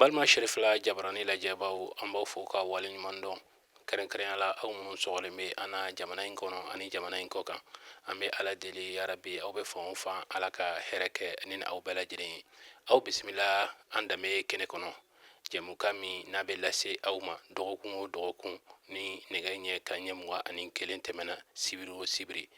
Balima Cherifla jabarani lajɛbaw, an b'aw fo ka waleɲuman dɔn, kɛrɛnkɛrɛnya la aw minnu sɔgɔlen bɛ an na jamana in kɔnɔ ani jamana in kɔ kan. An bɛ Ala deli, yarabi, aw bɛ fan o fan, Ala ka hɛrɛ kɛ ni aw bɛɛ lajɛlen ye. Aw bisimila an danbe kɛnɛ kɔnɔ, jɛmukan min n'a bɛ lase aw ma dɔgɔkun o dɔgɔkun ni nɛgɛ ɲɛ ka ɲɛ 21 tɛmɛna, sibiri o sibiri.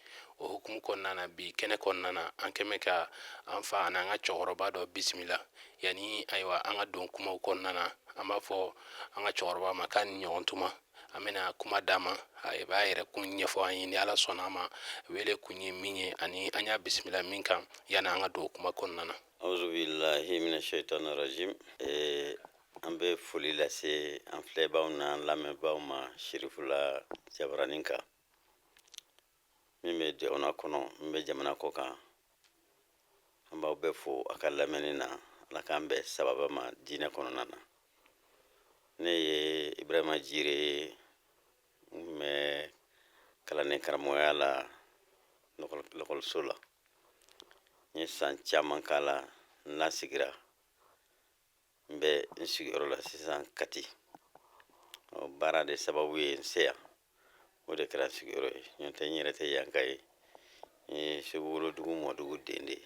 O hukumu kɔnɔna na, bi kɛnɛ kɔnɔna na, an kɛmɛ ka an fa ani an ka cɛkɔrɔba dɔ bisimila. Yanni, ayiwa, an ka don kumaw kɔnɔna na, an b'a fɔ an ka cɛkɔrɔba ma k'a ni ɲɔgɔn tuma. An bɛna kuma d'a ma, a b'a yɛrɛ kun ɲɛfɔ an ye, ni Ala sɔnna a ma, wele kun ye min ye ani an y'a bisimila min kan, yanni an ka don kuma kɔnɔna na. Auzubillahi mina shaitani rajim. An bɛ foli lase an filɛbaaw n'an lamɛnbaaw ma Cherifla jabaranin kan, min bɛ jamana kɔnɔ, min bɛ jamana kɔ kan. An b'aw bɛɛ fo a ka lamɛnni na. Ala k'an bɛn sababa ma diinɛ kɔnɔna na. Ne ye Ibrahima Jire ye. N tun bɛ kalanden karamɔgɔya la lɔkɔliso la. N ye san caman k'a la. N lasigira, n bɛ n sigiyɔrɔ la sisan Kati. Baara de sababu ye n se yan, o de kɛra sigiyɔrɔ ye. N'o tɛ, n yɛrɛ tɛ yanka ye, n ye Segu wolodugu mɔdugu den de ye.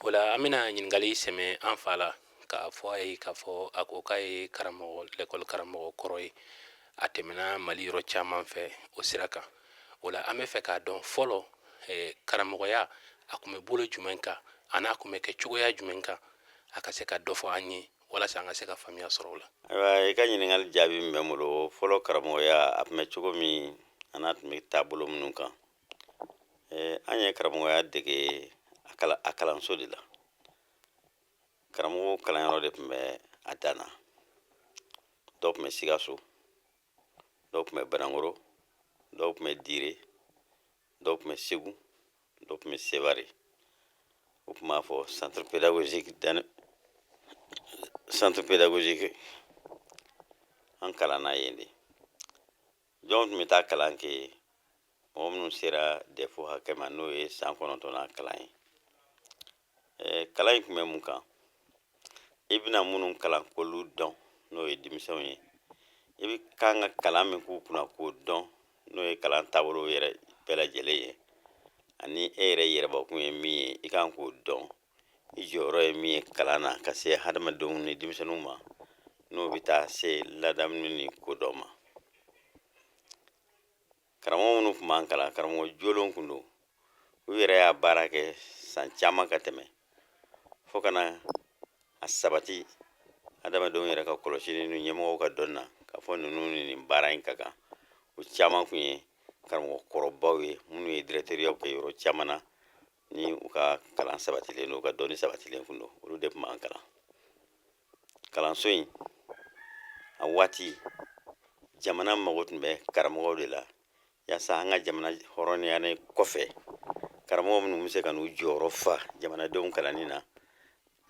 O la, an bɛna ɲininkali sɛmɛ an fa la k'a fɔ a ye k'a fɔ a ko k'a ye karamɔgɔ, lɛkɔli karamɔgɔ kɔrɔ ye. A tɛmɛna Mali yɔrɔ caman fɛ o sira kan. O la, an bɛ fɛ k'a dɔn fɔlɔ, karamɔgɔya a tun bɛ bolo jumɛn kan ani a tun bɛ kɛ cogoya jumɛn kan? A ka se ka dɔ fɔ an ye walasa an ka se ka faamuya sɔrɔ o la. Ayiwa, i ka ɲininkali jaabi min bɛ n bolo, fɔlɔ karamɔgɔya a tun bɛ cogo min a n'a tun bɛ taabolo minnu kan, an ye karamɔgɔya dege a kalanso de la. Karamɔgɔ kalanyɔrɔ de tun bɛ a dan na. Dɔw tun bɛ Sikaso, dɔw tun bɛ Banankoro, dɔw tun bɛ Dire, dɔw tun bɛ Segu, dɔw tun bɛ Sevare. U tun b'a fɔ centre pédagogique, centre pédagogique. An kalanna yen de. Jɔnw tun bɛ taa kalan kɛ yen? Mɔgɔ minnu sera DEF hakɛ ma, n'o ye san 9nan kalan ye. Kalan in tun bɛ mun kan? I bɛna minnu kalan k'olu dɔn, n'o ye denmisɛnw ye, i bɛ kan ka kalan min k'u kunna k'o dɔn, n'o ye kalan taabolo yɛrɛ bɛɛ lajɛlen ye, ani e yɛrɛ yɛrɛbakun ye min ye, i kan k'o dɔn, i jɔyɔrɔ ye min ye kalan na ka se hadamadenw ni denmisɛnninw ma, n'o bɛ taa se ladamuni ni kodɔn ma. Karamɔgɔ minnu tun b'an kalan, karamɔgɔ jolenw kun don. U yɛrɛ y'a baara kɛ san caman ka tɛmɛ, fo ka na a sabati adamadenw yɛrɛ ka kɔlɔsili ni ɲɛmɔgɔw ka dɔnni na k'a fɔ ninnu ni nin baara in ka kan. U caman kun ye karamɔgɔ kɔrɔbaw ye, minnu ye directeuryaw kɛ yɔrɔ caman na, ni u ka kalan sabatilen don, u ka dɔnni sabatilen kun don. Olu de tun b'an kalan. Kalanso in a waati, jamana mago tun bɛ karamɔgɔw de la, yaasa an ka jamana hɔrɔnyalen kɔfɛ, karamɔgɔ minnu bɛ se ka n'u jɔyɔrɔ fa jamanadenw kalanni na.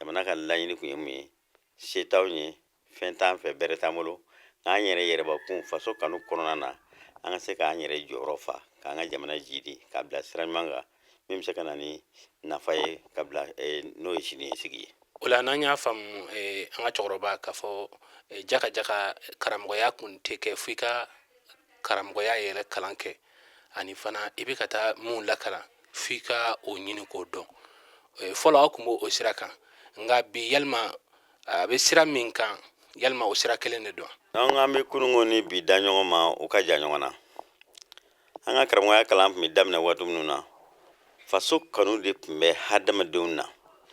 Jamana ka laɲini kun ye mun ye? Se t'anw ye, fɛn t'an fɛ, bɛrɛ t'an bolo, nka an yɛrɛ yɛrɛbakun faso kanu kɔnɔna na, an ka se k'an yɛrɛ jɔyɔrɔ fa, k'an ka jamana jidi k'a bila sira ɲuman kan, min bɛ se ka na ni nafa ye ka bila, n'o ye siniɲɛsigi ye. O la, n'an y'a faamu, an ka cɛkɔrɔba, k'a fɔ jaka jaka karamɔgɔya kun tɛ kɛ fo i ka karamɔgɔya yɛrɛ kalan kɛ, ani fana i bɛ ka taa mun lakalan, fo i ka o ɲini k'o dɔn. Fɔlɔ aw tun b'o o sira kan, nka bi, yalima a bɛ sira min kan, yalima o sira kelen de don? An an bɛ kununko ni bi da ɲɔgɔn ma, u ka jan ɲɔgɔn na. An ka karamɔgɔya kalan tun bɛ daminɛ waati minnu na, faso kanu de tun bɛ hadamadenw na,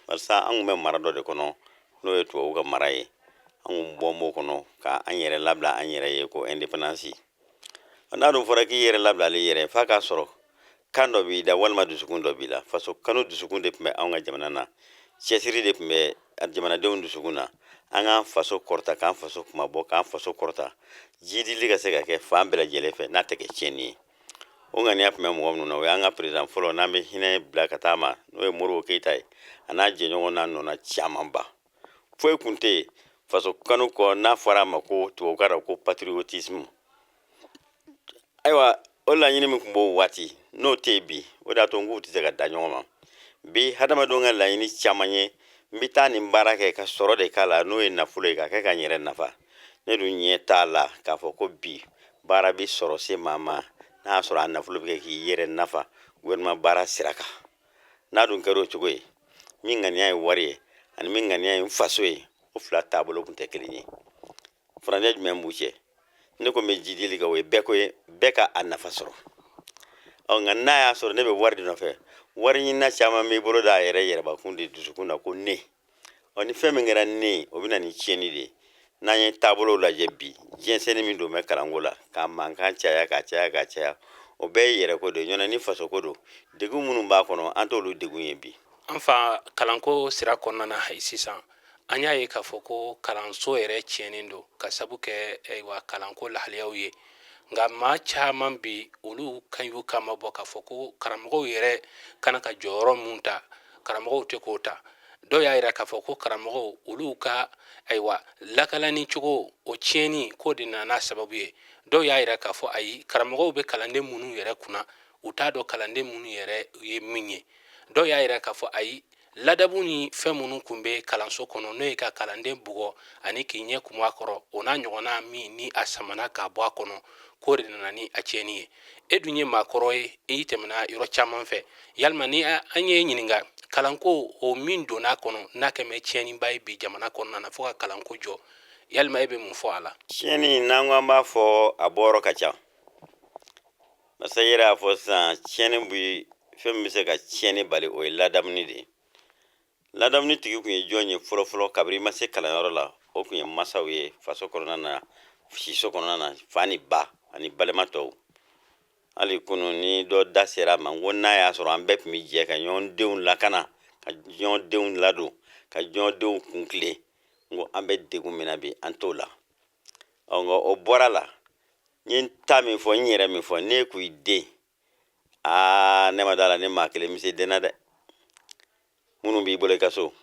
barisa an tun bɛ mara dɔ de kɔnɔ, n'o ye tubabu ka mara ye. An kun bɔ b'o kɔnɔ ka an yɛrɛ labila an yɛrɛ ye, ko indépendance. N'a dun fɔra k'i yɛrɛ labilali yɛrɛ, f'a k'a sɔrɔ kan dɔ b'i da walima dusukun dɔ b'i la. Faso kanu dusukun de tun bɛ anw ka jamana na, cɛsiri de tun bɛ. jamanadenw dusukun na, an k'an faso kɔrɔta, k'an faso kunmabɔ, k'an faso kɔrɔta, jidili ka se ka kɛ fan bɛɛ lajɛlen fɛ n'a tɛ kɛ tiɲɛni ye. O ŋaniya tun bɛ mɔgɔ minnu na, o y'an ka président fɔlɔ, n'an bɛ hinɛ bila ka taa ma, n'o ye Modibo Keyita ye, a n'a jɛɲɔgɔn n'a nɔna camanba. Foyi kun tɛ yen faso kanu kɔ, n'a fɔra a ma ko tubabukan na ko patriotisme. Ayiwa, o laɲini min tun b'o waati, n'o tɛ yen bi, o de y'a to n k'u tɛ se ka da ɲɔgɔn ma bi. Hadamadenw ka laɲini caman ye n bɛ taa nin baara kɛ ka sɔrɔ de k'a la, n'o ye nafolo ye, ka kɛ ka n yɛrɛ nafa. Ne dun ɲɛ t'a la k'a fɔ ko bi baara bɛ sɔrɔ se maa ma n'a y'a sɔrɔ a nafolo bɛ kɛ k'i yɛrɛ nafa gouvernement baara sira kan. N'a dun kɛra o cogo ye, min ŋaniya ye wari ye ani min ŋaniya ye n faso ye, o fila taabolo tun tɛ kelen ye. Furancɛ jumɛn b'u cɛ? Ne ko n bɛ jidili kɛ, o ye bɛɛ ko ye, bɛɛ ka a nafa sɔrɔ. Ɔ, nka n'a y'a sɔrɔ ne bɛ wari de nɔfɛ, wari ɲinina caman b'i bolo da a yɛrɛ yɛrɛbakun de dusukun na ko ne. Ɔ, ni fɛn min kɛra ne ye, o bɛ na ni tiɲɛni de ye. N'an ye taabolow lajɛ bi, diɲɛsɛnni min don bɛ kalanko la, k'a mankan caya, k'a caya, k'a caya, o bɛɛ ye yɛrɛko de ye. Ɲɔnɛ ni fasoko don, degun minnu b'a kɔnɔ, an t'olu degun ye bi. An fa, kalanko sira kɔnɔna na, hayi sisan an y'a ye k'a fɔ ko kalanso yɛrɛ tiɲɛnen don ka sabu kɛ ayiwa kalanko lahaliyaw ye. Nka maa caman bi, olu kan y'u kama bɔ k'a fɔ ko karamɔgɔw yɛrɛ kana ka jɔyɔrɔ mun ta, karamɔgɔw tɛ k'o ta. Dɔw y'a yira k'a fɔ ko karamɔgɔw olu ka ayiwa lakalani cogo o tiɲɛni k'o de nana sababu ye. Dɔw y'a yira k'a fɔ ayi, karamɔgɔw bɛ kalanden minnu yɛrɛ kunna, u t'a dɔn kalanden minnu yɛrɛ ye min ye. Dɔw y'a yira k'a fɔ ayi, ladabu ni fɛn minnu tun bɛ kalanso kɔnɔ, n'o ye ka kalanden bugɔ ani k'i ɲɛ kumu a kɔrɔ, o n'a ɲɔgɔnna min ni a samana k'a bɔ a kɔnɔ, k'o de nana ni a tiɲɛni ye. E dun ye maakɔrɔ ye, i tɛmɛna yɔrɔ caman fɛ. Yalima ni an ye ɲininka, kalanko o min donna a kɔnɔ n'a kɛmɛ tiɲɛniba ye bi jamana kɔnɔna na fo ka kalanko jɔ, yalima e bɛ mun fɔ a la? Tiɲɛni, n'an ko an b'a fɔ, a bɔyɔrɔ ka ca. Parce que i yɛrɛ y'a fɔ sisan, tiɲɛni bi fɛn min bɛ se ka tiɲɛni bali, o ye ladamuni de ye. Ladamuni tigi tun ye jɔn ye fɔlɔfɔlɔ kabiri i ma se kalanyɔrɔ la? O tun ye masaw ye faso kɔnɔna na, siso kɔnɔna na, fa ni ba ani balima tɔw. Hali kunu ni dɔ da sera a ma, n ko n'a y'a sɔrɔ an bɛɛ tun bɛ jɛ ka ɲɔgɔn denw lakana, ka ɲɔgɔn denw ladon, ka ɲɔgɔn denw kun tilen, n ko an bɛ degun min na bi, an t'o la. Ɔ, nka o bɔra la, n ye n ta min fɔ, n yɛrɛ min fɔ, ne ko i den, aa, ne ma da la ni maa kelen bɛ se den na dɛ. Minnu b'i bolo i ka so,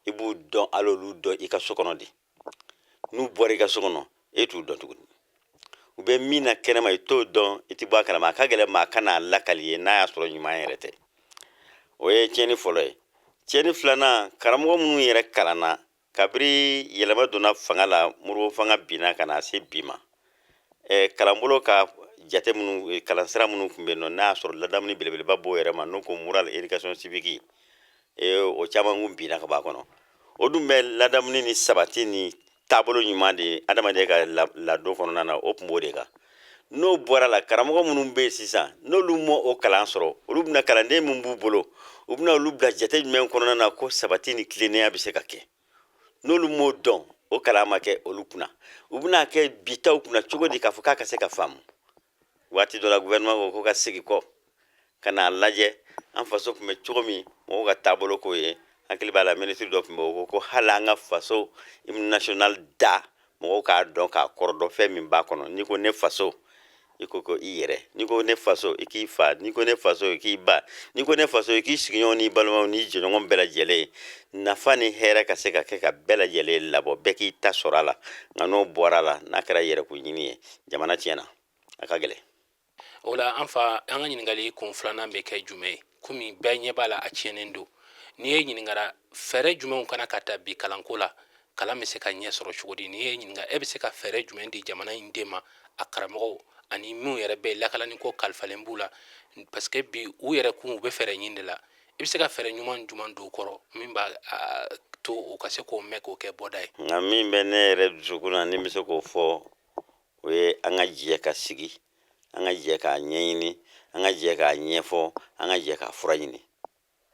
i b'u dɔn, hali olu dɔn i ka so kɔnɔ de. N'u bɔra i ka so kɔnɔ, e t'u dɔn tuguni. U bɛ min na kɛnɛma, i t'o dɔn, i tɛ bɔ a kalama. A ka gɛlɛn maa ka n'a lakali ye n'a y'a sɔrɔ ɲuman yɛrɛ tɛ. O ye tiɲɛni fɔlɔ ye. Tiɲɛni filanan, karamɔgɔ minnu yɛrɛ kalanna kabiri yɛlɛma donna fanga la, Modibo fanga binna ka na se bi ma, kalanbolo ka jate minnu, kalansira minnu tun bɛ yen nɔ, n'a y'a sɔrɔ ladamuni belebeleba b'o yɛrɛ ma, n'o ko moral, éducation civique, o caman kun binna ka bɔ a kɔnɔ. O dun bɛ ladamuni ni sabati ni taabolo ɲuman de ye adamadenya ka ladon kɔnɔna na, o tun b'o de kan. N'o bɔra la, karamɔgɔ minnu bɛ yen sisan, n'olu ma o kalan sɔrɔ, olu bɛna kalanden min b'u bolo, u bɛna olu bila jate jumɛn kɔnɔna na ko sabati ni tilennenya bɛ se ka kɛ? N'olu m'o dɔn, o kalan ma kɛ olu kunna, u bɛna kɛ bitaw kunna cogo di k'a fɔ k'a ka se ka faamu? Waati dɔ la, gouvernement ko ka segin kɔ ka n'a lajɛ an faso tun bɛ cogo min, mɔgɔw ka taabolo k'o ye. Hakili b'a la, minisiri dɔ tun bɛ, o ko ko hali an ka faso hymne national da, mɔgɔw k'a dɔn, k'a kɔrɔ dɔn, fɛn min b'a kɔnɔ. N'i ko ne faso, i ko ko i yɛrɛ. N'i ko ne faso, i k'i fa. N'i ko ne faso, i k'i ba. N'i ko ne faso, i k'i sigiɲɔgɔn n'i balimaw n'i jɛɲɔgɔn bɛɛ lajɛlen ye. Nafa ni hɛrɛ ka se ka kɛ ka bɛɛ lajɛlen labɔ, bɛɛ k'i ta sɔrɔ a la. Nka n'o bɔra a la, n'a kɛra yɛrɛkun ɲini ye, jamana tiɲɛna, a ka gɛlɛn. O la, an fa, an ka ɲininkali kun filanan bɛ kɛ jumɛn ye? Komi bɛɛ ɲɛ b'a la, a tiɲɛnen don. N'i ye ɲininkara, fɛɛrɛ jumɛnw kana ka ta bi kalanko la, kalan bɛ se ka ɲɛ sɔrɔ cogo di? N'i ye ɲininka, e bɛ se ka fɛɛrɛ jumɛn di jamana in den ma, a karamɔgɔw ani minnu yɛrɛ bɛ lakalani ko kalifalen b'u la? Parce que bi u yɛrɛ kun, u bɛ fɛɛrɛ ɲini de la. I bɛ se ka fɛɛrɛ ɲuman jumɛn don kɔrɔ min b'a to u ka se k'o mɛn, k'o kɛ bɔda ye? Nka min bɛ ne yɛrɛ dusukun na, ni n bɛ se k'o fɔ, o ye an ka jɛ ka sigi, an ka jɛ k'a ɲɛɲini, an ka jɛ k'a ɲɛfɔ, an ka jɛ k'a fura ɲini.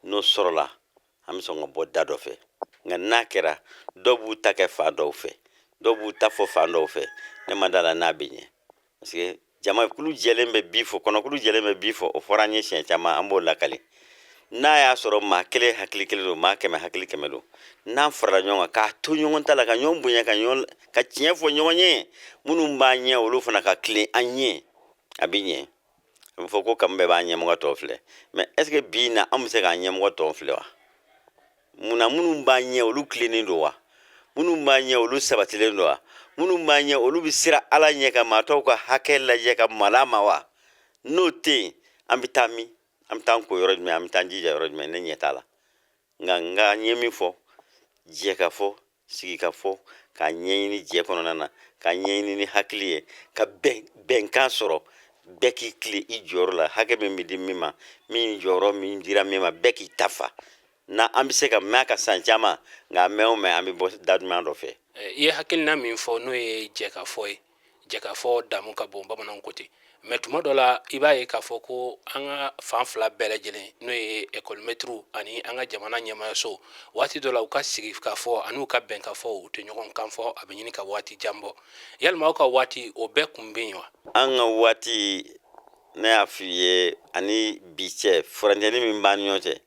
N'o sɔrɔla, an bɛ sɔn ka bɔ da dɔ fɛ. Nka n'a kɛra dɔw b'u ta kɛ fan dɔw fɛ, dɔw b'u ta fɔ fan dɔw fɛ, ne ma da la n'a bɛ ɲɛ. Parce que jamakulu jɛlen bɛ bi fɔ, kɔnɔkulu jɛlen bɛ bi fɔ, o fɔra an ye siɲɛ caman, an b'o lakali. N'a y'a sɔrɔ maa kelen hakili kelen don, maa 100 hakili 100 don, n'an farala ɲɔgɔn kan k'a to ɲɔgɔn ta la, ka ɲɔgɔn bonya, ka tiɲɛ fɔ ɲɔgɔn ye, minnu b'an ɲɛ olu fana ka tilen an ɲɛ, a bɛ ɲɛ. A bɛ fɔ ko kami bɛɛ b'a ɲɛmɔgɔ tɔ filɛ, mais est ce que bi na an bɛ se k'an ɲɛmɔgɔ tɔ filɛ wa? Munna minnu b'an ɲɛ olu tilennen don wa? Minnu b'an ɲɛ olu sabatilen don wa? Minnu b'an ɲɛ olu bɛ siran Ala ɲɛ ka maa tɔw ka hakɛ lajɛ ka malo a ma wa? N'o tɛ yen, an bɛ taa min? An bɛ taa an ko yɔrɔ jumɛn? An bɛ taa an jija yɔrɔ jumɛn? Ne ɲɛ t'a la. Nka n ye min fɔ, jɛ ka fɔ, sigi ka fɔ, k'a ɲɛɲini jɛ kɔnɔna na, k'a ɲɛɲini ni hakili ye, ka bɛnkan sɔrɔ, bɛɛ k'i tilen i jɔyɔrɔ la, hakɛ min bɛ di min ma, min jɔyɔrɔ min dira min ma, bɛɛ k'i ta fa. Na an bɛ se ka mɛn a ka san caman, nka mɛn o mɛn, an bɛ bɔ da duman dɔ fɛ. I ye hakilina min fɔ, n'o ye jɛkafɔ ye, jɛkafɔ damu ka bon, bamananw ko ten. Mais tuma dɔ la, i b'a ye k'a fɔ ko an ka fan fila bɛɛ lajɛlen, n'o ye ekɔlimɛtiriw ani an ka jamana ɲɛmaayaso, waati dɔ la u ka sigi k'a fɔ ani u ka bɛn k'a fɔ, u tɛ ɲɔgɔn kan fɔ, a bɛ ɲini ka waati jan bɔ. Yalima aw ka waati o bɛɛ kun bɛ yen wa? An ka waati, ne y'a f'i ye, ani bi cɛ furancɛni min b'an ni ɲɔgɔn cɛ,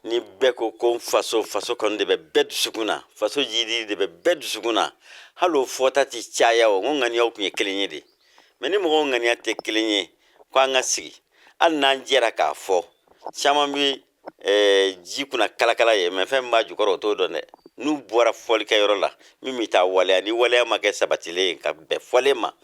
ni bɛɛ ko ko n faso, faso kanu de bɛ bɛɛ dusukun na, faso jidi de bɛ bɛɛ dusukun na, hali o fɔta tɛ caya. O n ko ŋaniyaw tun ye kelen ye de. Mais ni mɔgɔw ŋaniya tɛ kelen ye ko an ka sigi, hali n'an jɛra k'a fɔ, caman bɛ ji kunna kalakala ye, mais fɛn min b'a jukɔrɔ o t'o dɔn dɛ. N'u bɔra fɔlikɛyɔrɔ la, min bɛ taa waleya, ni waleya ma kɛ sabatilen ye ka bɛn fɔlen ma,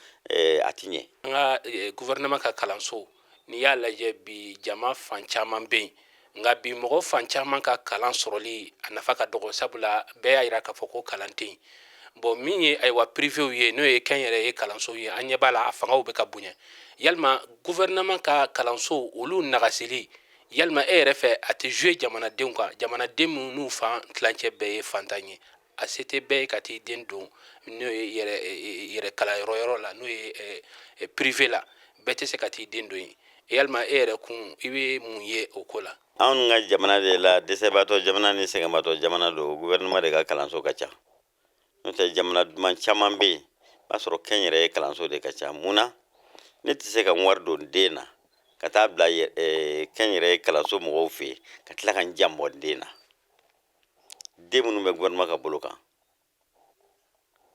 a ti ɲɛ. An ka gouvernement ka kalanso, n'i y'a lajɛ bi, jama fan caman bɛ yen, nka bi mɔgɔ fan caman ka kalan sɔrɔli a nafa ka dɔgɔ, sabula bɛɛ y'a yira k'a fɔ ko kalan tɛ yen. Bon, min ye ayiwa privéw ye, n'o ye kɛnyɛrɛye kalanso ye, an ɲɛ b'a la a fangaw bɛ ka bonya. Yalima gouvernement ka kalanso olu nagasili, yalima e yɛrɛ fɛ a tɛ jouer jamanadenw kan, jamanaden minnu fan tilancɛ bɛɛ ye fantan ye, a se tɛ bɛɛ ye ka t'i den don n'o ye yɛrɛ kalanyɔrɔ yɔrɔ la, n'o ye privé la, bɛɛ tɛ se ka t'i den don yen? Yalima e yɛrɛ kun, i bɛ mun ye o ko la? Anw ka jamana de la, dɛsɛbaatɔ jamana ni sɛgɛnbaatɔ jamana don, gouvernement de ka kalanso ka ca. N'o tɛ, jamana duman caman bɛ yen, b'a sɔrɔ kɛnyɛrɛye kalanso de ka ca. Mun na ne tɛ se ka n wari don den na ka taa bila kɛnyɛrɛye kalanso mɔgɔw fɛ yen, ka tila ka n jan bɔ den na? Den minnu bɛ gouvernement ka bolo kan,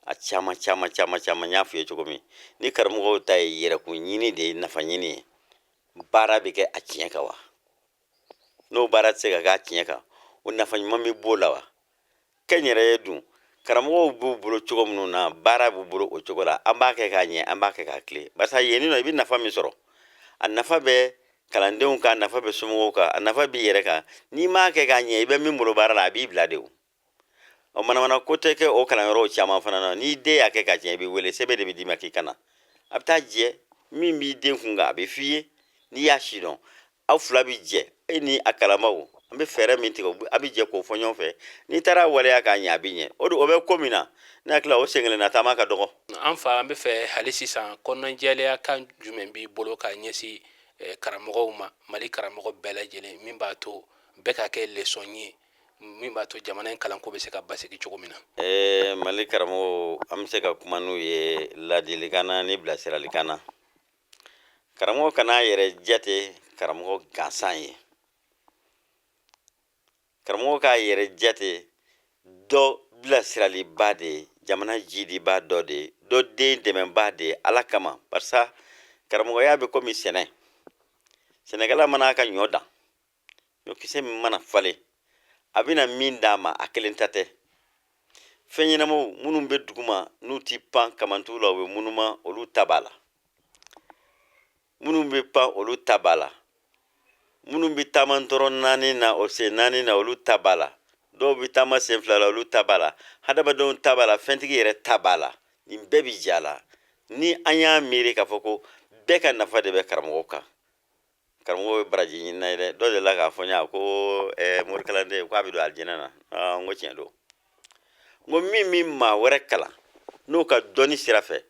a caman caman caman caman, n y'a f'i ye cogo min, ni karamɔgɔw ta ye yɛrɛkun ɲini de ye, nafa ɲini ye, baara bɛ kɛ a tiɲɛ kan wa? N'o baara tɛ se ka kɛ a tiɲɛ kan, o nafa ɲuman bɛ b'o la wa? Kɛnyɛrɛye dun, karamɔgɔw b'u bolo cogo minnu na, baara b'u bolo o cogo la, an b'a kɛ k'a ɲɛ, an b'a kɛ k'a tilen. Barisa yen nɔ, i bɛ nafa min sɔrɔ, a nafa bɛ kalandenw kan, a nafa bɛ somɔgɔw kan, a nafa b'i yɛrɛ kan. N'i m'a kɛ k'a ɲɛ, i bɛ min bolo baara la, a b'i bila de. O ɔ manamana ko tɛ kɛ o kalanyɔrɔw caman fana na. N'i den y'a kɛ ka tiɲɛ, i bɛ wele, sɛbɛn de bɛ d'i ma k'i ka na. A bɛ taa jɛ min b'i den kun kan, a bɛ f'i ye. N'i y'a si dɔn, aw fila bɛ jɛ, e ni a kalanbaaw, an bɛ fɛɛrɛ min tigɛ, a bɛ jɛ k'o fɔ ɲɔgɔn fɛ. N'i taara waleya k'a ɲɛ, a bɛ ɲɛ. O de o bɛ ko min na, ne hakili la, o sen kelenna taama ka dɔgɔ. An fa, an bɛ fɛ hali sisan, kɔnɔnajɛlenya kan jumɛn b'i bolo ka ɲɛsin karamɔgɔw ma, Mali karamɔgɔ bɛɛ lajɛlen, min b'a to bɛɛ ka kɛ leçon ye, min b'a to jamana in kalanko bɛ se ka basigi cogo min na? Mali karamɔgɔw, an bɛ se ka kuma n'u ye ladilikan na ni bilasiralikan na. Karamɔgɔ kana yɛrɛ jate karamɔgɔ gansan ye. Karamɔgɔ k'a yɛrɛ jate dɔ bilasiraliba de ye, jamana jidiba dɔ de ye, dɔ den dɛmɛba de ye Ala kama. Barisa karamɔgɔya bɛ komi sɛnɛ. Sɛnɛkɛla mana a ka ɲɔ dan, ɲɔkisɛ min mana falen, a bɛna min d'a ma, a kelen ta tɛ. Fɛn ɲɛnamaw minnu bɛ duguma, n'u ti pan kamantu la, u bɛ munuma, olu ta b'a la. Minnu bɛ pan, olu ta b'a la. Minnu bɛ taama dɔrɔn naani na, o sen naani na, olu ta b'a la. Dɔw bɛ taama sen fila la, olu ta b'a la. Hadamadenw ta b'a la, fɛntigi yɛrɛ ta b'a la. Nin bɛɛ bɛ ja la. Ni an y'a miiri k'a fɔ ko bɛɛ ka nafa de bɛ karamɔgɔ kan, karamɔgɔ bɛ baraji ɲini ye dɛ. Dɔ delila k'a fɔ n ye ko morikalan k'a bɛ don alijinɛ na. N ko tiɲɛ don. N ko min min maa wɛrɛ kalan n'o ka dɔnni sira fɛ,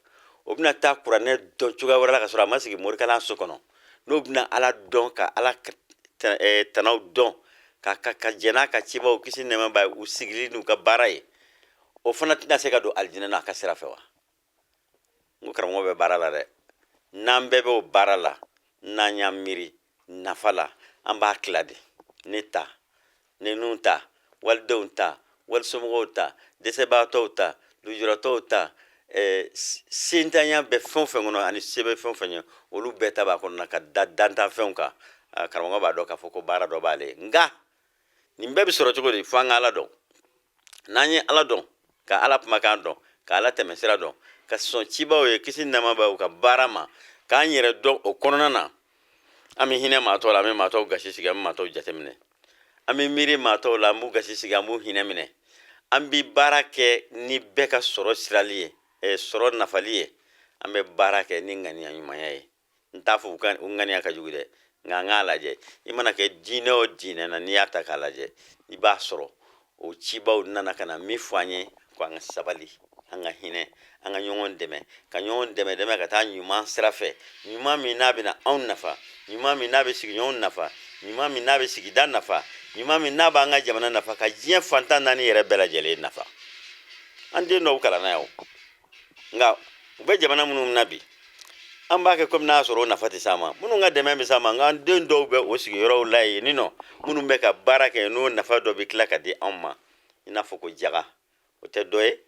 o bɛna taa kuranɛ dɔn cogoya wɛrɛ la ka sɔrɔ a ma sigi morikalan so kɔnɔ, n'o bɛna Ala dɔn, ka Ala tanaw dɔn, ka jɛn n'a ka cibaw, kisi nɛɛma b'a ye, u sigili n'u ka baara ye, o fana tɛna se ka don alijinɛ na a ka sira fɛ wa? N ko karamɔgɔ bɛ baara la dɛ. N'an bɛɛ b'o baara la, n'an y'an miiri nafa la, an b'a tila de. Ne ta, ninnu ta, walidenw ta, walisomɔgɔw ta, dɛsɛbaatɔw ta, lujuratɔw ta, sentanya bɛ fɛn o fɛn kɔnɔ ani se bɛ fɛn o fɛn ye, olu bɛɛ ta b'a kɔnɔ ka da dantanfɛnw kan. Karamɔgɔ b'a dɔn k'a fɔ ko baara dɔ b'ale ye. Nka nin bɛɛ bɛ sɔrɔ cogo di? Fo an ka Ala dɔn. N'an ye Ala dɔn, ka Ala kumakan dɔn, ka Ala tɛmɛsira dɔn, ka sɔn cibaw ye, kisi ni nɛɛma b'a ye, u ka baara ma, k'an yɛrɛ dɔn o kɔnɔna na, an bɛ hinɛ maa tɔw la, an bɛ maa tɔw gasi sigi, an bɛ maa tɔw jateminɛ, an bɛ miiri maa tɔw la, an b'u gasi sigi, an b'u hinɛ minɛ, an bɛ baara kɛ ni bɛɛ ka sɔrɔ sirali ye, sɔrɔ nafali ye, an bɛ baara kɛ ni ŋaniya ɲumanya ye. N t'a fɔ u ŋaniya ka jugu dɛ, nka an k'a lajɛ, i mana kɛ diinɛ o diinɛ na, n'i y'a ta k'a lajɛ, i b'a sɔrɔ o cibaw nana ka na min fɔ an ye, ko an ka sabali, an ka hinɛ, an ka ɲɔgɔn dɛmɛ, ka ɲɔgɔn dɛmɛ dɛmɛ ka taa ɲuman sira fɛ, ɲuman min n'a bɛna anw nafa, ɲuman min n'a bɛ sigiɲɔgɔnw nafa, ɲuman min n'a bɛ sigida nafa, ɲuman min n'a b'an ka jamana nafa, ka diɲɛ fantan naani yɛrɛ bɛɛ lajɛlen nafa. An den dɔw kalanna yan o, nka u bɛ jamana minnu na bi, an b'a kɛ komi n'a y'a sɔrɔ o nafa tɛ s'an ma. Minnu ka dɛmɛ bɛ s'an ma, nka an den dɔw bɛ o sigiyɔrɔw la yen nɔ, minnu bɛ ka baara kɛ, n'o nafa dɔ bɛ tila ka di anw ma, i n'a fɔ ko jaga, o tɛ dɔ ye,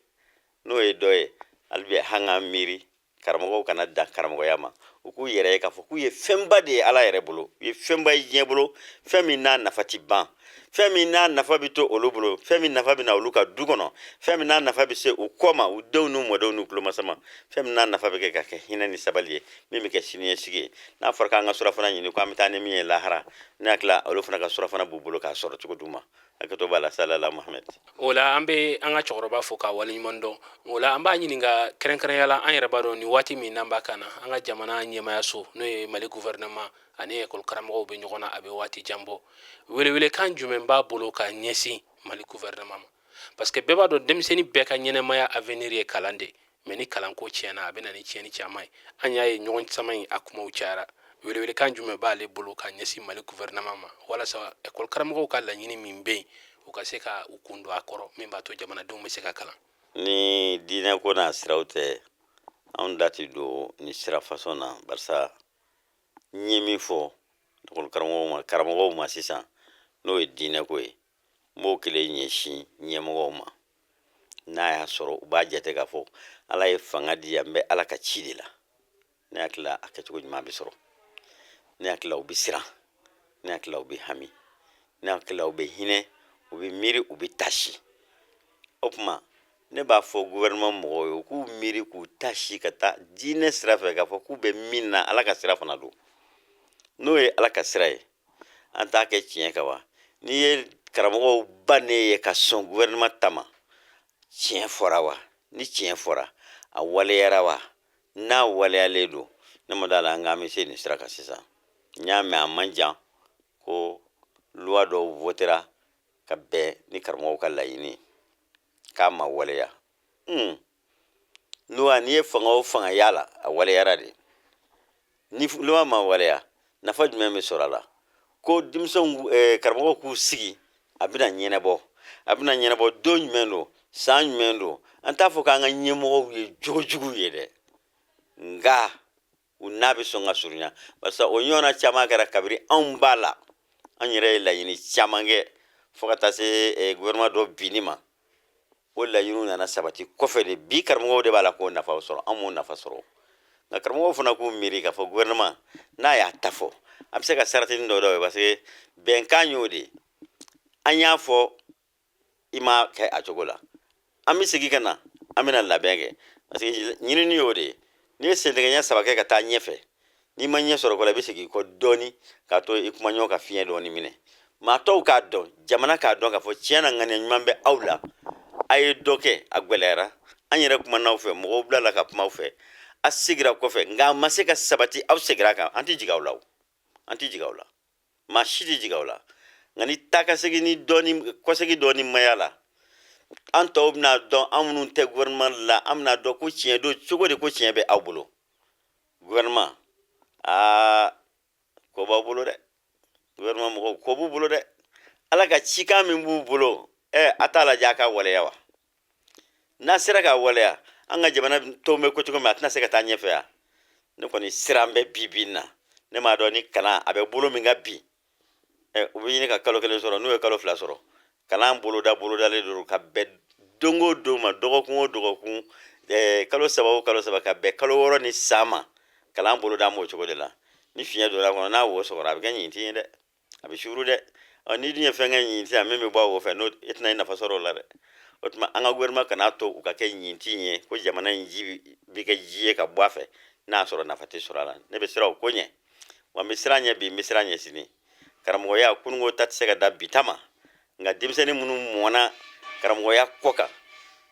n'o ye dɔ ye. Hali bi an k'an miiri, karamɔgɔw kana dan karamɔgɔya ma, u k'u yɛrɛ ye k'a fɔ k'u ye fɛnba de ye Ala yɛrɛ bolo, u ye fɛnba ye diɲɛ bolo, fɛn min n'a nafa ti ban, fɛn min n'a nafa bɛ to olu bolo, fɛn min nafa bɛ na olu ka du kɔnɔ, fɛn min n'a nafa bɛ se u kɔ ma, u denw n'u mɔdenw n'u tulomasama, fɛn min n'a nafa bɛ kɛ ka kɛ hinɛ ni sabali ye, min bɛ kɛ siniɲɛsigi ye. N'a fɔra k'an ka surafana ɲini, ko an bɛ taa ni min ye lahara, ne hakili la olu fana ka surafana b'u bolo k'a sɔrɔ cogo d'u ma. Hakɛto b'a la. Salala Muhamɛd. O la, an bɛ an ka cɛkɔrɔba fo k'a waleɲuman dɔn. O la, an b'a ɲininka kɛrɛnkɛrɛnya la, an yɛrɛ b'a dɔn nin waati min n'an b'a kan na, an ka jamana ɲɛmayaso, n'o ye Mali gouvernement ani ekɔli karamɔgɔw bɛ ɲɔgɔn na, a bɛ waati jan bɔ. Welewelekan jumɛn b'a bolo ka ɲɛsin Mali gouvernement ma? Parce que bɛɛ b'a dɔn denmisɛnnin bɛɛ ka ɲɛnɛmaya avenir ye kalan de, mais ni kalanko tiɲɛna, a bɛ na ni tiɲɛni caman ye. An y'a ye ɲɔgɔn sama in, a kumaw cayara. Welewelekan jumɛn b'ale bolo ka ɲɛsin Mali gouvernement ma, walasa ekɔli karamɔgɔw ka laɲini min bɛ yen, u ka se ka u kun don a kɔrɔ, min b'a to jamanadenw bɛ se ka kalan? Ni diinɛ ko n'a siraw tɛ, anw da tɛ don nin sira fasɔn na, barisa n ye min fɔ ekɔli karamɔgɔw ma, karamɔgɔw ma sisan, n'o ye diinɛ ko ye, n b'o kelen ɲɛsin ɲɛmɔgɔw ma. N'a y'a sɔrɔ u b'a jate k'a fɔ Ala ye fanga di yan, n bɛ Ala ka ci de la, ne hakili la a kɛcogo ɲuman bɛ sɔrɔ. Ne hakili la u bɛ siran, ne hakili la u bɛ hami, ne hakili la u bɛ hinɛ, u bɛ miiri, u bɛ tasi. O tuma ne b'a fɔ gouvernement mɔgɔw ye, u k'u miiri k'u tasi ka taa diinɛ sira fɛ, k'a fɔ k'u bɛ min na, Ala ka sira fana don. N'o ye Ala ka sira ye, an t'a kɛ tiɲɛ kan wa? N'i ye karamɔgɔw bannen ye ka sɔn gouvernement ta ma, tiɲɛ fɔra wa? Ni tiɲɛ fɔra, a waleyara wa? N'a waleyalen don, ne ma d'a la an k'an bɛ se nin sira kan sisan. N y'a mɛn a man jan ko loi dɔw votera ka bɛn ni karamɔgɔw ka laɲini ye, k'a ma waleya. Loi, n'i ye fanga o fanga y'a la, a waleyara de. Ni loi ma waleya, nafa jumɛn bɛ sɔrɔ a la? Ko denmisɛnw, karamɔgɔw k'u sigi, a bɛna ɲɛnabɔ, a bɛna ɲɛnabɔ don jumɛn don, san jumɛn don? An t'a fɔ k'an ka ɲɛmɔgɔw ye jogojuguw ye dɛ, nka u n'a bɛ sɔn ka surunya, barisa o ɲɔgɔnna caman kɛra kabiri anw b'a la. An yɛrɛ ye laɲini caman kɛ fo ka taa se gouvernement dɔ binni ma. O laɲiniw nana sabati kɔfɛ de. Bi karamɔgɔw de b'a la k'o nafa sɔrɔ, an m'o nafa sɔrɔ. Nka karamɔgɔw fana k'u miiri k'a fɔ gouvernement n'a y'a ta fɔ, a bɛ se ka saratini dɔ dɔ ye, parce que bɛnkan y'o de ye. An y'a fɔ, i m'a kɛ a cogo la, an bɛ segin ka na, an bɛna labɛn kɛ, parce que ɲinini y'o de ye. N'i ye sentigɛ ɲɛ saba kɛ ka taa ɲɛfɛ, n'i ma ɲɛ sɔrɔ ko la, i bɛ segin i kɔ dɔɔni k'a to i kuma ɲɔgɔn ka fiɲɛ dɔɔni minɛ, maa tɔw k'a dɔn, jamana k'a dɔn k'a fɔ tiɲɛ na ŋaniya ɲuman bɛ aw la, a ye dɔ kɛ, a gwɛlɛyara, an yɛrɛ kuma n'aw fɛ, mɔgɔw bilala ka kuma aw fɛ, a segira kɔfɛ, nka a ma se ka sabati, aw segira kan. An tɛ jigin aw la o, an tɛ jigin aw la, maa si tɛ jigin aw la. Nka ni taa ka segin ni dɔɔni, kɔsegin dɔɔni maya la, an tɔw bɛna dɔn, an minnu tɛ gouvernement la, an bɛna dɔn ko tiɲɛ don cogo di, ko tiɲɛ bɛ aw bolo. Gouvernement, aa, ko b'aw bolo dɛ. Gouvernement mɔgɔw, ko b'u bolo dɛ. Ala ka cikan min b'u bolo, a t'a lajɛ a ka waleya wa? N'a sera ka waleya, an ka jamana tɔw bɛ ko cogo min, a tɛna se ka taa ɲɛfɛ yan. Ne kɔni siran bɛ bi bi in na. Ne m'a dɔn ni kalan a bɛ bolo min ka bi. U bɛ ɲini ka kalo kelen sɔrɔ, n'u ye kalo 2 sɔrɔ, kalan boloda bolodalen don ka bɛn don o don ma, dɔgɔkun o dɔgɔkun, kalo 3 o kalo 3, ka bɛn kalo 6 ni san ma. Kalan boloda m'o cogo de la. Ni fiɲɛ donna a kɔnɔ, n'a wo sɔgɔra, a bɛ kɛ ɲintin ye dɛ, a bɛ suuru dɛ. N'i dun ye fɛn kɛ ɲintin ye, min bɛ bɔ a wo fɛ, n'o e tɛna i nafa sɔrɔ o la dɛ. O tuma an ka gouvernement kana to u ka kɛ ɲintin ye ko jamana in ji bɛ kɛ ji ye ka bɔ a fɛ, n'a y'a sɔrɔ nafa tɛ sɔrɔ a la. Ne bɛ siran o ko ɲɛ, wa n bɛ siran ɲɛ bi, n bɛ siran ɲɛ sini. Karamɔgɔya kununko ta tɛ se ka da bi ta ma, nka denmisɛnnin minnu mɔna karamɔgɔya kɔ kan,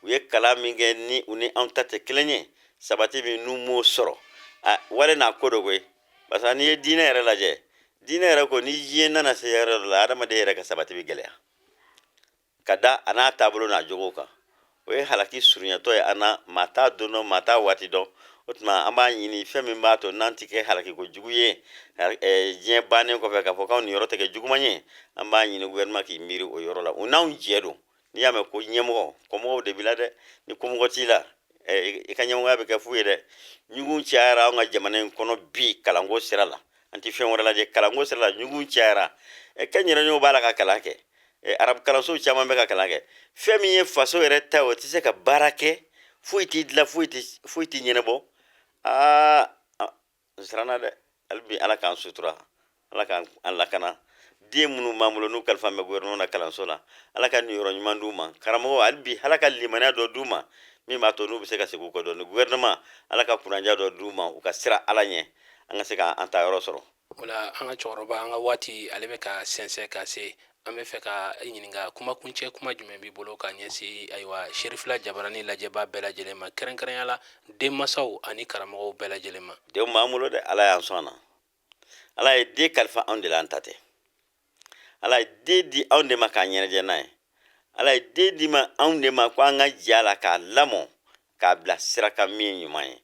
u ye kalan min kɛ ni u ni anw ta tɛ kelen ye, sabati min n'u m'o sɔrɔ, a wale n'a ko dɔ koyi. Parce que n'i ye diinɛ yɛrɛ lajɛ, diinɛ yɛrɛ ko ni diɲɛ nana se yɔrɔ dɔ la, adamaden yɛrɛ ka sabati bɛ gɛlɛya ka da a n'a taabolo n'a jogo kan. O ye halaki surunyatɔ ye an na, maa t'a don dɔn, maa t'a waati dɔn. O tuma an b'a ɲini fɛn min b'a to n'an tɛ kɛ halaki ko jugu ye diɲɛ bannen kɔfɛ, k'a fɔ k'anw niyɔrɔ tɛ kɛ juguman ye, an b'a ɲini gouvernement k'i miiri o yɔrɔ la. U n'anw jɛ don. N'i y'a mɛn ko ɲɛmɔgɔ, kɔmɔgɔw de b'i la dɛ. Ni kɔmɔgɔ t'i la, i ka ɲɛmɔgɔya bɛ kɛ fu ye dɛ. Ɲugun cayara anw ka jamana in kɔnɔ bi kalanko sira la. An tɛ fɛn wɛrɛ lajɛ, kalanko sira la ɲugun cayara. Kɛnyɛrɛyew b'a la ka kalan kɛ, arabu kalanso caman bɛ ka kalan kɛ. Fɛn min ye faso yɛrɛ ta ye, o tɛ se ka baara kɛ, foyi t'i dilan, foyi t'i ɲɛnabɔ. Aa, n siranna dɛ. Hali bi Ala k'an sutura, Ala k'an lakana. Den minnu b'an bolo n'u kalifa bɛ gouvernement na kalanso la, Ala ka niyɔrɔ ɲuman d'u ma. Karamɔgɔ, hali bi Ala ka limaniya dɔ d'u ma min b'a to n'u bɛ se ka segin u kɔ dɔɔni. Gouvernement, Ala ka kunnadiya dɔ d'u ma, u ka siran Ala ɲɛ, an ka se k'an ta yɔrɔ sɔrɔ. O la, an ka cɛkɔrɔba, an ka waati ale bɛ ka sɛnsɛn ka se. An bɛ fɛ ka ɲininka, kumakuncɛ kuma jumɛn b'i bolo ka ɲɛsin, ayiwa, Serifila Jabarani lajɛba bɛɛ lajɛlen ma, kɛrɛnkɛrɛnya la denmansaw ani karamɔgɔw bɛɛ lajɛlen ma? Denw b'an bolo dɛ, Ala y'an sɔn na. Ala ye den kalifa anw de la, an ta tɛ. Ala ye den di anw de ma k'a ɲɛnajɛ n'a ye. Ala ye den di ma anw de ma ko an ka jɛ a la k'a lamɔ, k'a bila sira kan min ye ɲuman ye,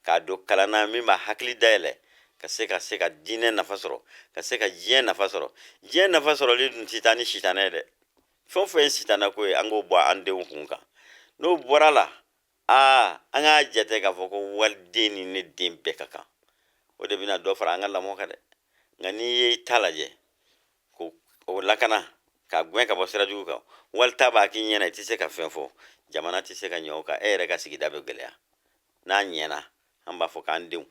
k'a don kalan na min b'a hakili dayɛlɛ, ka se ka se ka diinɛ nafa sɔrɔ, ka se ka diɲɛ nafa sɔrɔ. Diɲɛ nafa sɔrɔli dun tɛ taa ni sitanɛ ye dɛ. Fɛn o fɛn ye sitanɛ ko ye, an k'o bɔ an denw kun kan. N'o bɔra la, aa, an k'a jate k'a fɔ ko waliden ni ne den bɛɛ ka kan. O de bɛna dɔ fara an ka lamɔ kan dɛ. Nka n'i ye ta lajɛ k'o lakana, k'a gɛn ka bɔ sira jugu kan, walita b'a k'i ɲɛna, i tɛ se ka fɛn fɔ, jamana tɛ se ka ɲɛ o kan, e yɛrɛ ka sigida bɛ gɛlɛya. N'a ɲɛna, an b'a fɔ k'an denw.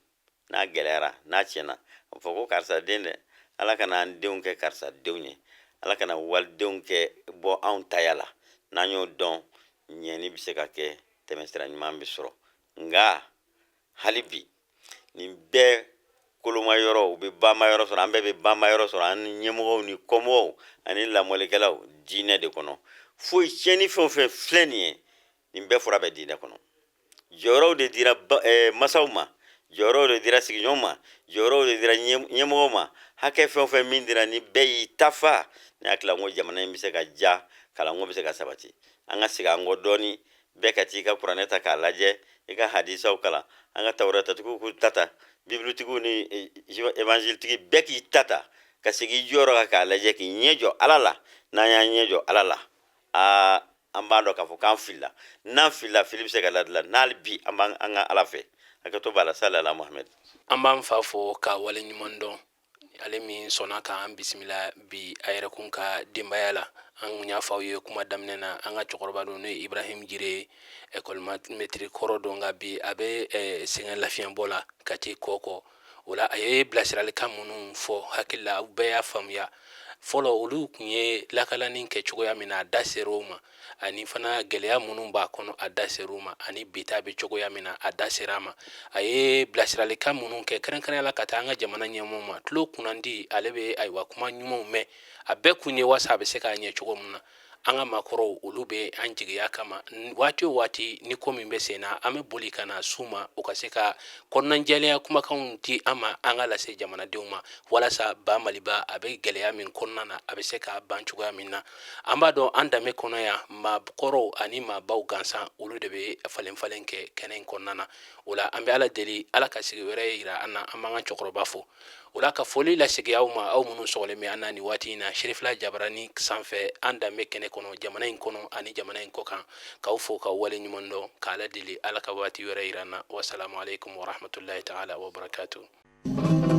N'a gɛlɛyara, n'a tiɲɛna, a bɛ fɔ ko karisa den dɛ. Ala kana an denw kɛ karisa denw ye, Ala kana walidenw kɛ bɔ anw taya la. N'an y'o dɔn, ɲɛni bɛ se ka kɛ, tɛmɛsira ɲuman bɛ sɔrɔ. Nka hali bi nin bɛɛ koloma yɔrɔ, u bɛ banba yɔrɔ sɔrɔ, an bɛɛ bɛ banba yɔrɔ sɔrɔ, an ni ɲɛmɔgɔw ni kɔmɔgɔw ani lamɔlikɛlaw, diinɛ de kɔnɔ. Foyi tiɲɛni fɛn o fɛn filɛ nin ye, nin bɛɛ fura bɛ diinɛ kɔnɔ. Jɔyɔrɔw de dira masaw ma, jɔyɔrɔw de dira sigiɲɔgɔnw ma, jɔyɔrɔw de dira ɲɛmɔgɔw ma. Hakɛ fɛn o fɛn min dira, ni bɛɛ y'i ta fa, ne hakili la ko jamana in bɛ se ka ja, kalanko bɛ se ka sabati. An ka segin an kɔ dɔɔni, bɛɛ ka t'i ka kuranɛ ta k'a lajɛ, i ka hadisaw kalan, an ka tawuratatigiw k'u ta ta, bibilitigiw ni evanzilitigi bɛɛ k'i ta ta, ka segin i jɔyɔrɔ kan k'a lajɛ, k'i ɲɛ jɔ Ala la. N'an y'an ɲɛ jɔ Ala la, aa, an b'a dɔn k'a fɔ k'an filila. N'an filila, fili bɛ se ka ladilan. N'hali bi an b'an an ka Ala fɛ. Hakɛto b'a la. Salala Muhamɛd. An b'an fa fo ka wale ɲuman dɔn, ale min sɔnna k'an bisimila bi a yɛrɛ kun ka denbaya la. An kun y'a fɔ aw ye kuma daminɛ na, an ka cɛkɔrɔba don, n'o ye Ibrahim Jire ye, ekɔlimɛtiri kɔrɔ don, nka bi a bɛ sɛgɛn lafiɲɛbɔ la ka t'i kɔ kɔ. O la, a ye bilasiralikan minnu fɔ, hakili la aw bɛɛ y'a faamuya. Fɔlɔ, olu tun ye lakalani kɛ cogoya min na, a da sera o ma, ani fana gɛlɛya minnu b'a kɔnɔ, a da sera o ma, ani bi ta bɛ cogoya min na, a da sera a ma. A ye bilasiralikan minnu kɛ, kɛrɛnkɛrɛnya la ka taa an ka jamana ɲɛmɔgɔw ma, tulo kunnandi, ale bɛ, ayiwa, kuma ɲumanw mɛn. A bɛɛ kun ye waasa a bɛ se k'a ɲɛ cogo min na. An ka maakɔrɔw, olu bɛ an jigiya kama. Waati o waati ni ko min bɛ sen na, an bɛ boli ka na s'u ma, u ka se ka kɔnɔnajɛlenya kumakanw di an ma, an ka lase jamanadenw ma, walasa ba Maliba a bɛ gɛlɛya min kɔnɔna na, a bɛ se ka ban cogoya min na. An b'a dɔn an danbe kɔnɔ yan, maakɔrɔw ani maabaw gansan, olu de bɛ falen falen kɛ kɛnɛ in kɔnɔna na. O la, an bɛ Ala deli, Ala ka sigi wɛrɛ yira an na. An b'an ka cɛkɔrɔba fo. O la, ka foli lasegin aw ma, aw minnu sɔgɔlen bɛ an na nin waati in na Serifila Jabarani sanfɛ, an danbe kɛnɛ kɔnɔ, jamana in kɔnɔ ani jamana in kɔkan, k'aw fo k'aw wale ɲuman dɔn, k'Ala deli, Ala ka waati wɛrɛ yira an na. Wasalamu aleykum warahmatulahi taala wabarakatu.